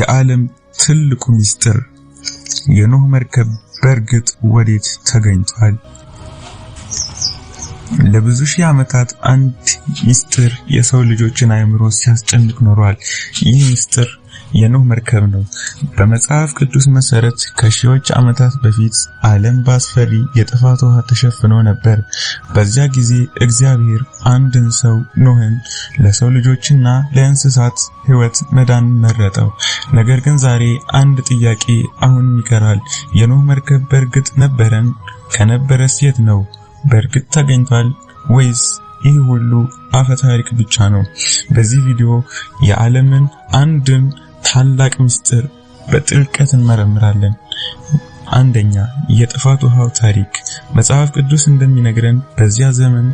የዓለም ትልቁ ምስጢር፣ የኖህ መርከብ በእርግጥ ወዴት ተገኝቷል? ለብዙ ሺህ ዓመታት አንድ ምስጢር የሰው ልጆችን አእምሮ ሲያስጨንቅ ኖሯል። ይህ ምስጢር የኖህ መርከብ ነው። በመጽሐፍ ቅዱስ መሰረት ከሺዎች ዓመታት በፊት ዓለም በአስፈሪ የጥፋት ውሃ ተሸፍኖ ነበር። በዚያ ጊዜ እግዚአብሔር አንድን ሰው ኖህን ለሰው ልጆችና ለእንስሳት ሕይወት መዳን መረጠው። ነገር ግን ዛሬ አንድ ጥያቄ አሁንም ይቀራል። የኖህ መርከብ በእርግጥ ነበረን? ከነበረስ የት ነው? በእርግጥ ተገኝቷል ወይስ ይህ ሁሉ አፈ ታሪክ ብቻ ነው? በዚህ ቪዲዮ የዓለምን አንድን ታላቅ ምስጢር በጥልቀት እንመረምራለን። አንደኛ፣ የጥፋት ውሃው ታሪክ። መጽሐፍ ቅዱስ እንደሚነግረን በዚያ ዘመን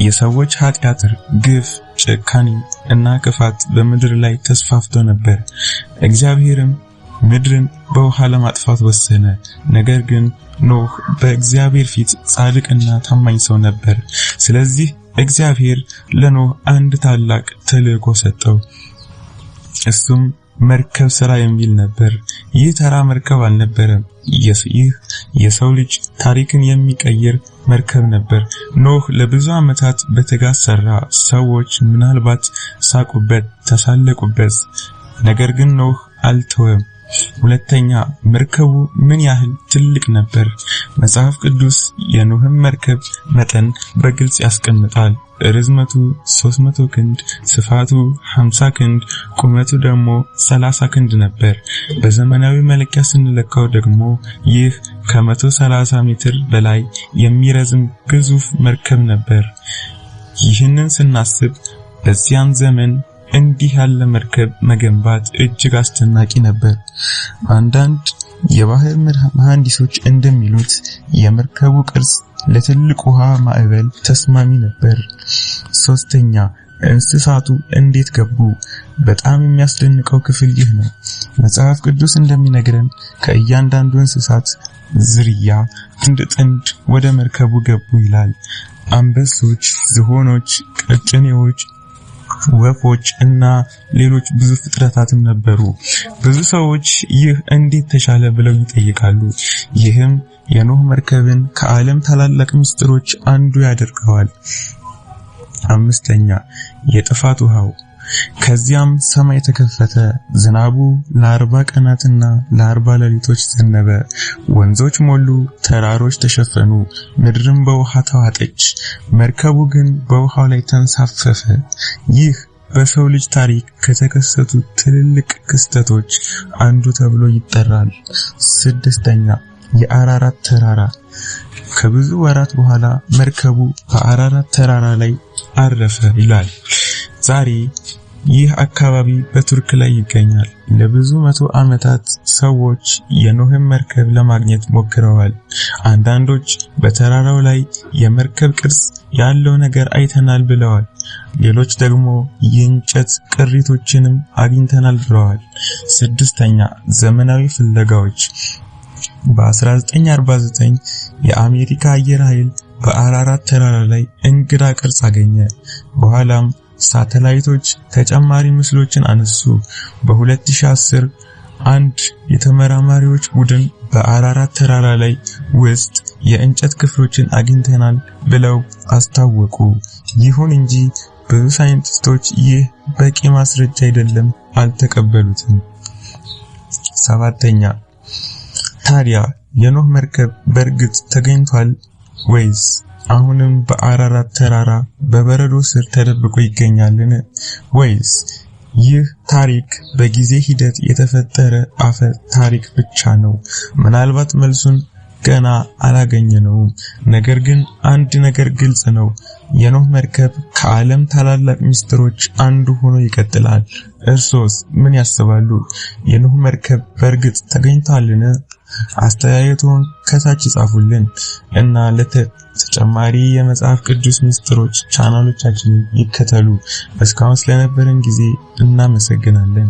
የሰዎች ኃጢአት፣ ግፍ፣ ጭካኔ እና ክፋት በምድር ላይ ተስፋፍቶ ነበር። እግዚአብሔርም ምድርን በውሃ ለማጥፋት ወሰነ። ነገር ግን ኖህ በእግዚአብሔር ፊት ጻድቅና ታማኝ ሰው ነበር። ስለዚህ እግዚአብሔር ለኖህ አንድ ታላቅ ተልእኮ ሰጠው። እሱም መርከብ ስራ የሚል ነበር። ይህ ተራ መርከብ አልነበረም። ይህ የሰው ልጅ ታሪክን የሚቀይር መርከብ ነበር። ኖህ ለብዙ ዓመታት በትጋት ሰራ። ሰዎች ምናልባት ሳቁበት፣ ተሳለቁበት። ነገር ግን ኖህ አልተወም። ሁለተኛ፣ መርከቡ ምን ያህል ትልቅ ነበር? መጽሐፍ ቅዱስ የኖህን መርከብ መጠን በግልጽ ያስቀምጣል። ርዝመቱ 300 ክንድ፣ ስፋቱ 50 ክንድ፣ ቁመቱ ደግሞ 30 ክንድ ነበር። በዘመናዊ መለኪያ ስንለካው ደግሞ ይህ ከ130 ሜትር በላይ የሚረዝም ግዙፍ መርከብ ነበር። ይህንን ስናስብ በዚያን ዘመን እንዲህ ያለ መርከብ መገንባት እጅግ አስደናቂ ነበር። አንዳንድ የባህር መሐንዲሶች እንደሚሉት የመርከቡ ቅርጽ ለትልቅ ውሃ ማዕበል ተስማሚ ነበር። ሶስተኛ፣ እንስሳቱ እንዴት ገቡ? በጣም የሚያስደንቀው ክፍል ይህ ነው። መጽሐፍ ቅዱስ እንደሚነግረን ከእያንዳንዱ እንስሳት ዝርያ ጥንድ ጥንድ ወደ መርከቡ ገቡ ይላል። አንበሶች፣ ዝሆኖች፣ ቀጭኔዎች፣ ወፎች እና ሌሎች ብዙ ፍጥረታትም ነበሩ። ብዙ ሰዎች ይህ እንዴት ተቻለ ብለው ይጠይቃሉ። ይህም የኖህ መርከብን ከዓለም ታላላቅ ምስጢሮች አንዱ ያደርገዋል። አምስተኛ፣ የጥፋት ውሃው። ከዚያም ሰማይ ተከፈተ፣ ዝናቡ ለ40 ቀናትና ለ40 ሌሊቶች ዘነበ። ወንዞች ሞሉ፣ ተራሮች ተሸፈኑ፣ ምድርም በውሃ ተዋጠች። መርከቡ ግን በውሃው ላይ ተንሳፈፈ። ይህ በሰው ልጅ ታሪክ ከተከሰቱ ትልልቅ ክስተቶች አንዱ ተብሎ ይጠራል። ስድስተኛ፣ የአራራት ተራራ። ከብዙ ወራት በኋላ መርከቡ በአራራት ተራራ ላይ አረፈ ይላል። ዛሬ ይህ አካባቢ በቱርክ ላይ ይገኛል። ለብዙ መቶ ዓመታት ሰዎች የኖህን መርከብ ለማግኘት ሞክረዋል። አንዳንዶች በተራራው ላይ የመርከብ ቅርጽ ያለው ነገር አይተናል ብለዋል። ሌሎች ደግሞ የእንጨት ቅሪቶችንም አግኝተናል ብለዋል። ስድስተኛ፣ ዘመናዊ ፍለጋዎች። በ1949 የአሜሪካ አየር ኃይል በአራራት ተራራ ላይ እንግዳ ቅርጽ አገኘ። በኋላም ሳተላይቶች ተጨማሪ ምስሎችን አነሱ። በ2010 አንድ የተመራማሪዎች ቡድን በአራራት ተራራ ላይ ውስጥ የእንጨት ክፍሎችን አግኝተናል ብለው አስታወቁ። ይሁን እንጂ ብዙ ሳይንቲስቶች ይህ በቂ ማስረጃ አይደለም፣ አልተቀበሉትም። ሰባተኛ፣ ታዲያ የኖህ መርከብ በእርግጥ ተገኝቷል ወይስ አሁንም በአራራት ተራራ በበረዶ ስር ተደብቆ ይገኛልን? ወይስ ይህ ታሪክ በጊዜ ሂደት የተፈጠረ አፈ ታሪክ ብቻ ነው? ምናልባት መልሱን ገና አላገኘነውም። ነገር ግን አንድ ነገር ግልጽ ነው። የኖህ መርከብ ከዓለም ታላላቅ ምስጢሮች አንዱ ሆኖ ይቀጥላል። እርሶስ ምን ያስባሉ? የኖህ መርከብ በእርግጥ ተገኝቷልን? አስተያየቶን ከታች ይጻፉልን እና ለተጨማሪ የመጽሐፍ ቅዱስ ምስጢሮች ቻናሎቻችንን ይከተሉ። እስካሁን ስለነበረን ጊዜ እናመሰግናለን።